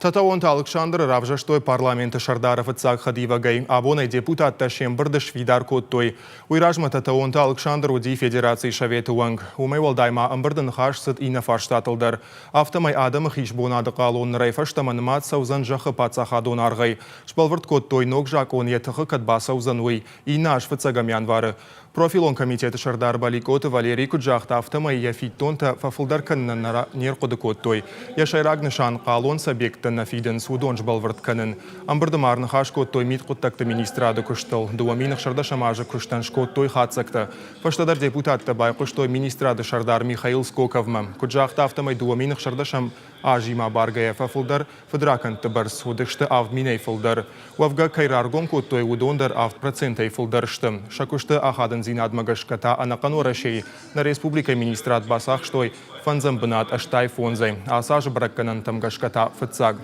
Тӕтӕонты Алыксандры равзӕрстой парламенты сӕрдары фыццаг хӕдивӕгӕй. Абонӕй депутаттӕ се мбырды сфидар кодтой. Уый размӕ Тӕтӕонты Алыксандр уыди Федерацийы Советы уӕнг. Уымӕй уӕлдай ма ӕмбырды ныхас цыд иннӕ фарстатыл дӕр. Афтӕмӕй адӕмы хисбонады хъалон нырӕй фӕстӕмӕ нымад цӕудзӕн зӕххы паддзахадон аргъӕй. Сбӕлвырд кодтой, ног закъон йӕ тыхы кӕд бацӕудзӕн, уый. Иннӕ аз фыццӕгӕм январы. Профилон комитеты сӕрдар Баликъоты Валерий куыд загъта, афтӕмӕй йӕ фиддонтӕ фӕфылдӕр кӕнынӕн не рхъуыды кодтой. Йӕ сӕйраг нысан хъалон цы объекттӕ нӕ фидынц, уыдон сбӕлвырд кӕнын. Ӕмбырды ма ӕрныхас кодтой мидхъуыддӕгты министрады куыстыл. 2016 азы куыстӕн скодтой хатдзӕгтӕ. Фӕстӕдӕр депутаттӕ байхъуыстой министрады сӕрдар Михаил Скоковмӕ. Куыд загъта, афтӕмӕй 2016 азимӕ абаргӕйӕ фӕфылдӕр Фыдракӕндты бӕрц уыдысты 7 минӕй фылдӕр. Уӕвгӕ, кӕй раргом кодтой, уыдон дӕр 7 процентӕй фылдӕр сты. Сӕ куысты ахадындзинадмӕ гӕсгӕ та ӕнӕхъӕн Уӕрӕсейы нӕ республикӕйы министрад бацахстой фӕндзӕм бынат 85-ӕй. Ацы азы бӕрӕггӕнӕнтӕм гӕсгӕ та фыццаг.